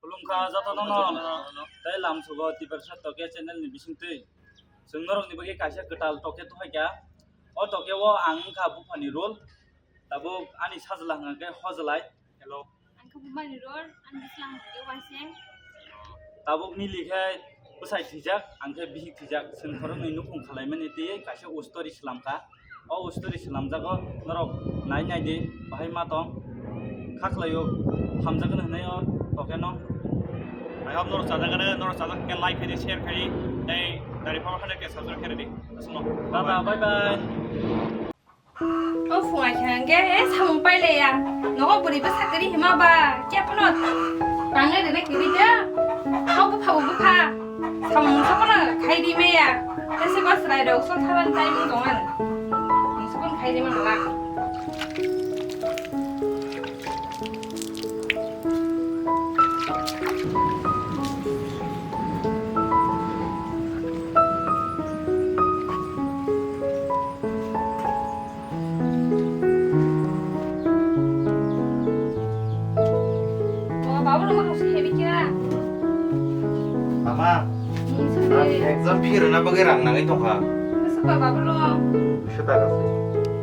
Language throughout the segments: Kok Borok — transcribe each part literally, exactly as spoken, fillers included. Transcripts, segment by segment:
Khulumkha jotono no, tei lamsugo Tiprasa Tokya channel ni bisingtwi. Chwng norokni bagwi kaisa kwtal Tokya tuhaikha. O Tokya o ang wngkha buphani role. Tabuk ani sajla hwnkha khe Hojlai. Hello. Ang khe buphani role, ani bwsla hwnkha khe Waiseng. Tabuk nili khe bwsai thwijak, ang khe bihik thwijak. Chwng khoroknwi nukhung khalaimani twiwi kaisa o story swlamkha. O story swnamjago, norok nai nai di, bahai ma tong. Kha khlaio, hamjakgwno hwnwi o Tokya no. I hope norok chajakgwno, norok chajak khe like khaidi, share khaidi, tei dari phano khaidi khe subscribe khaidi. Aswkno. Tata, bye bye. O phunga khe hwnkhe, e, samung pailaiya. Nogo bwrwi bwsa kwrwi hima ba, khe phano tangnai rwnai kwrwi de. Hao bupha bo bupha. Samung sa phano khai di maya. Tei se bus rai rok so thalan tai mung tong ano. Ang sa phano khai di mano la. O, babu rok ma kaisa hebi kha. Mama, hmm, exam fee rwna bagwi rang nangwi tongkha. Bwswk ba babu rok? Duiso taka se.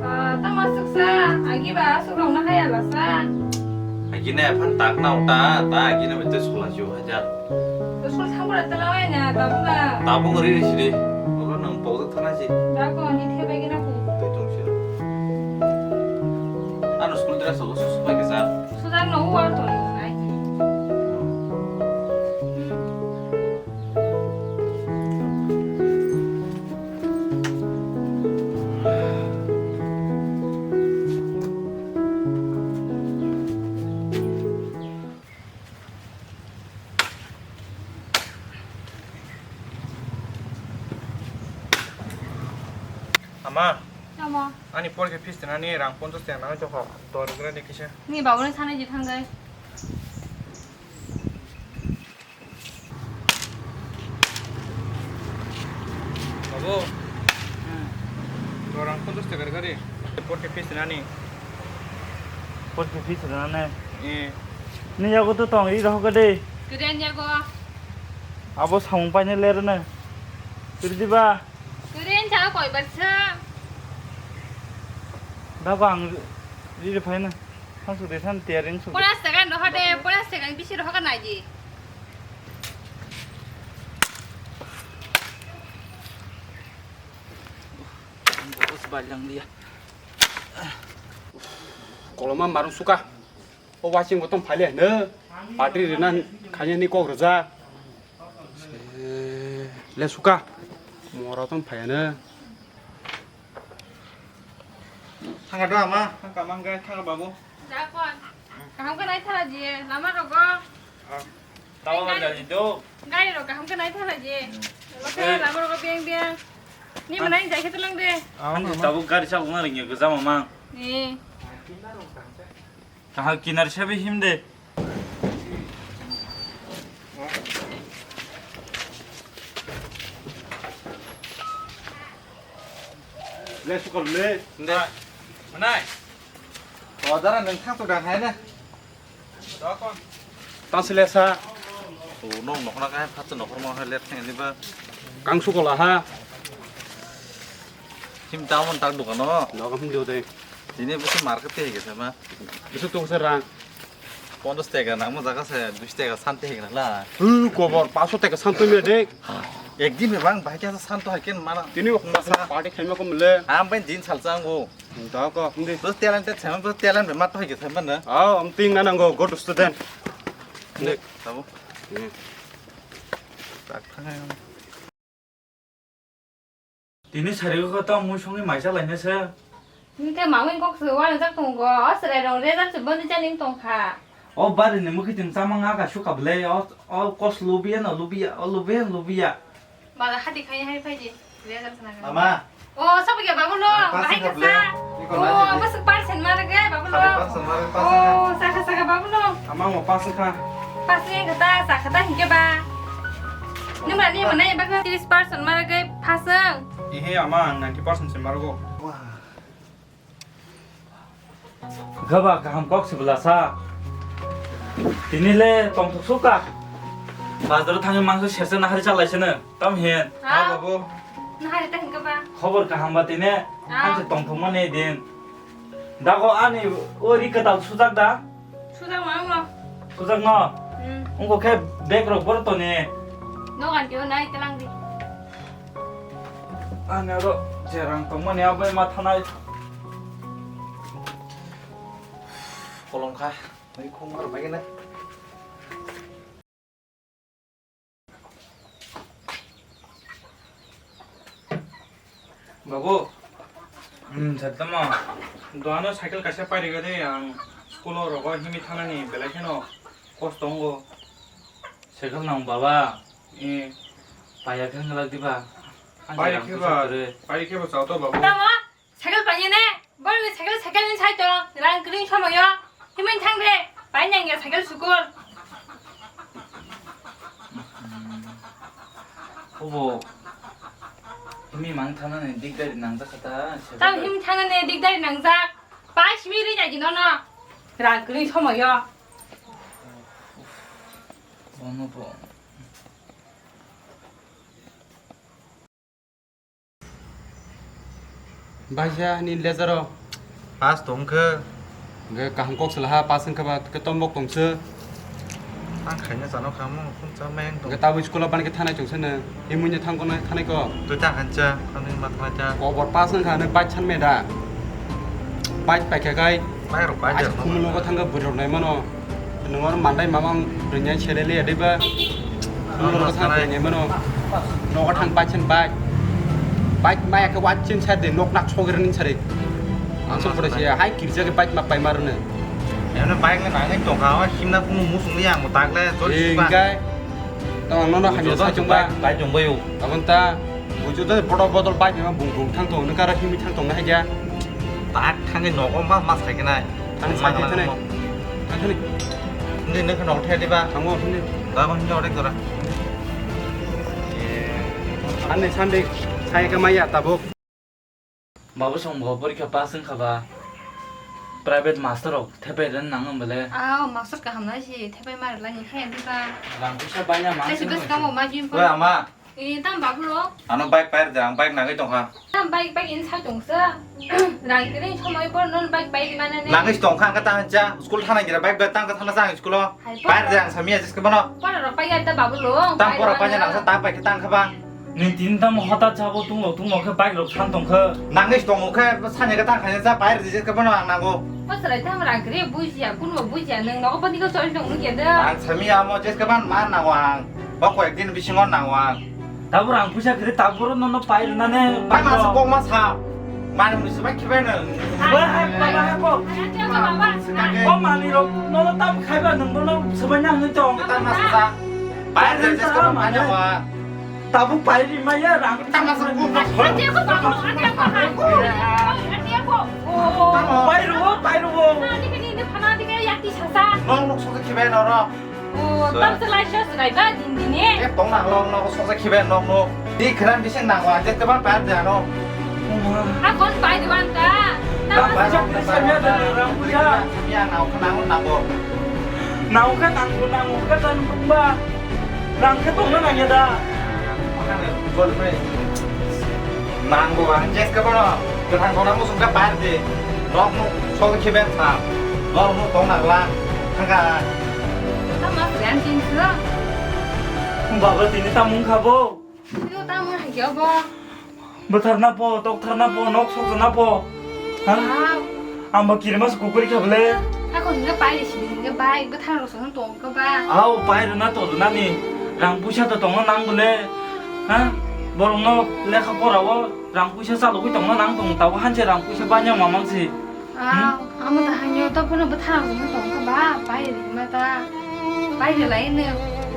Ba, tamo aswk sa? Agi ba aswk rok na haya ba sa? Agi na ephan tak na uta, ta agi na bete sola jiu hajar. School thangphuru tala wai na, tabuk ba? Tabuk ri ri sidi. Olo nang pokjak thana si. Da ko, ni the bai gina ko. Tei tong si. Ano school dress o susu bai kisa. Susu dan no war to ni ai. Ama. Tamo? Ani porikha fees twnani rang ponchash taka nangwi tongkha. Dor rwgwladi kisa. Ni babuni sanai je thangwi. Babu. Hmm. Dorang ponchash taka rwgwladi. Porikha fees twnani. Porikha fees twnani? Eh. Ni yago to tong ri rohok de. Kwrwi ani yago. Abo samung paine ler ne. Kwrwi di ba. Kwrwi ani jaga koi bar sa. Da ba ang ri ri phai na. Thangsuk de san tiyaring suk. Ponchash taka rohok de, ponchash taka bisi rohok nai di. Koloma marung suka. O wasing botong phai le hwno. Battery rwna khaina ni kok rwja. Le suka. Mora tong phai hwno. Thangka do ama. Thangka mangga, thangka babu. Jakon. Kaham khe naithara je, lama rogo. Tawa gari, gari do. Gari rok kaham khe naithara je. Lama rogo biang biang. Ni manai jai khe tulang de. Ani tabuk gari chakna ringya gojama mang. Ni. Kaham kinar sabi him de. Le sukar le. De. Manai. O dara nang thang to dang hai na. Tang sile sa. O nok nok na kai phat nok ma hai let thang ni ba. Kang sukol ha. Him ta mon tak dukan o. Nok him dio de. Tini bisi market te gese ma. Bisi to se rang. Ponchash taka nangma jaga se, duish taka santi hegna la. Hu, kobor, paso taka santi me de. Ekdin me bang, bahai khe santo hai ken mana. Tini o masa party khaima ko mile. Am bai din salsa ango. Da ko, hindi. Bus talent te chama, bus talent be mat hai ke chama na. Ah, am ting na nango, go to student. Hindi. Tabo. Hmm. Tak thang. Tini sari kok tong mui songwi maisa lainasa. Hingke mamui kok se wanajak tongo, o chwrai rok rejak se boni jani tongkha. O bari ni mukhi tong chamang aga suka ble, o, o kos lubiya no lubiya, o lubiya lubiya. Baga hati khai hai phaidi, rejak sana. Mama. O sabu ya babu no, bahai kasa. O bus parsen mara ge babu no. O saka saka babu no. Ama mo pass kha. Pass kha ta, saka ta hingke ba. Nung rani mana ya baga tiris percent mara ge pass. Ihe ama ninety percent se margo. Gaba kaham kok se bela sa. Tini le tongthok suka. Bazar thangwi mangso sersa nahari chalai sene. Tam hen. Ha? Ha, babu. Nahari ta hingka ba? Khobor kaham ba tini. Ah. Ang se tongthok mani din. Dago ani o ri kwtal sujak da? Sujak ma wngno. Sujak no? Hmm. Ungko khe bag rok boro toni. Nogan tio nai telang di. Ani oro je rang tongmani abo ma thanai. Kolom kha. Nai khong mar bai na. Babu. Hmm, satama. Doano cycle kaisa pairega de ang school o rogo himi thanani belai kheno kosto wngo. Cycle nang baba. Eh, paya khe wngla diba? Ang pai rang kheba, pusa kwrwi. Pai kheba chao to babu. Tamo? Cycle painani, borokni cycle, cycle ni sai tong, rang kwrwi somoyo. Himwi thang de, pai nang ya cycle sukul. Obo, himwi mang thangnani dikdari nangjak kha ta, cycle. Tamo himwi thangnani dikdari nangjak, pai simi ri nai di nono, rang kwrwi somoyo. Bono bo. Baisa ni lejaro. Pass tongkhe. Hingke kaham kok salaha pass wngkha ba, hingke tombok tongse. Ang khaina chano kha mo, phung cha meng tong. Hingke tabuk school o bani khe thanai tongse no. Himui no thang kono thanai ko. Twi ta hancha, thani ma thanai ta. Kobor pass wngkha no bike san me da. Bike paikha kai. Bike rok pai aisa jak khumul no. Nogo thangkhe bwrwi rok nai mano. Nwng oro mandai mamang rwngya selele ya deba. Khumul no thang rwngya mano. Nogo thang bike sen bike. Bike maya khe watchin sar de nok nak sogir nin sari. Ang sok pore se hai kirja ke bike ma pai mar ne. Emne bike na nangin tongkha wa himna kumu musung ya mo takle jol. Engkai. Tong nono hamya sa chungba. Bike jongbayo. Abon ta. Bujo da bodo bodol bike ma bung bung thang tong nang kara himwi thang tong na haja. Tak thangwi nogo ma ma sai khe nai. Thani sai khe nai. Thani. Hindi nang khe nogo thai diba. Thango hindi. Da ba hindi orek dora. Sunday Sunday sai khe maya tabuk. Babu song bo porikha pass wngkha ba. Private master rok thepai ren nang wng bele. Ah, master kaham nai si thepai mar lai ni khe diba. Rang puisa baina ma. Tei si bwskang bo ma jim. Oi ama. Eh, tam babu lo. Ano bike pair de, ang bike nangwi tongkha. Tam bike, bike in sai tongsa. Rang kiri somoi por non bike pai di mana ne. Nangwi tongkha ang kata hancha, school thana gira bike bai tang kata thana sang school o. Hai, pair de ang samia jiske bono. Pora rok pai ya ta babu lo. Tam pora pai nang sa ta pai khe tang kha ba. Ni tin tam hota chabo tunglo tunglo khe bike rok san tongkha. Nangwi tongo khe sanya khe tang kha ja pair de jiske bono ang nango. Pasal tam rang kiri bujiya, kunbo bujiya, nang nogo pati ko chori tong nukya da. Ang samia mo jiske ban ma nango ang. Ba koyek din bisingo nango ang. Tabuk rang puisa kiri tabuk nono pai rwnani. Bai masa kok ma sa. Mani muni se bai khibai nang. Bai hai baba hai ko. Ate ko baba. O mani rok nono tam khaiba nang bono sebai nang ni tong. Tam masa sa. Bai je je ko ma nyawa. Tabuk pai ri maya rang. Tam masa kok ma. Ate ko baba, ate ko hai. Ate ko. Pai ro, pai ro. Ani bini ni phana dike yakti sasa. Nong nok sok khibai noro. O, tam se lai sos rai ba din din e. E tong nang long no sok se khibe nok no. Di khran bising nang wa je teban pa de ano. A kon pai de wan ta. Tam se sak de samya de rang puja. Samya nau khana nang bo. Nau kha nang bo nang kha tan ba. Rang khe tong na nang ya da. Nang bo ang jes ka bono. Kwthang kona musuk ka par de. Nok nuk sok khibe sa. Nok nuk tong nang lang. Thangka. Tamo srian tin sro. Baba tini tamung khabo. Yo tamo hai kyo bo. Bwtharna po, toktharna po, nok sokna po. Ha? Wow. Ang ba kirima se kukuri kha bole. Ako hinga pai de sidi hinga bai bwthar rok song tong ka ba. Au pai rwna to rwna ni. Rang puisa to tongna nang bole. Ha? Borok no lekha pora o rang puisa chalogwi tongna nang tong tabo hanse rang puisa banya mamang si. Ah, amo ta hanyo to phano bwthar rok tong ka ba, pai ri ma ta. Pai ri lai ne.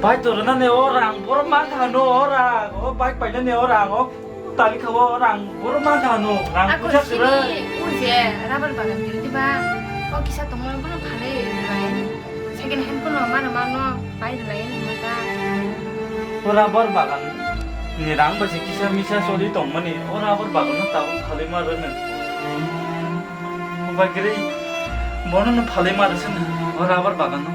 Pai to rwna ne o rang, borok ma kha no o rang, o bike pai ne o rang, o tali kha o rang, borok ma kha no rang. Ako puja sini sira. Uje rubber bagan giri di ba. O kisa tong mo bono phale ri lai. Second hand phano mano mano pai rwlai ni mata. O rubber bagan ni rang bai se kisa misa sori tongmani, o rubber bagan no tabuk phalwi ma rwno. Bagri bono no phalwi ma rwsano, o rubber bagan no.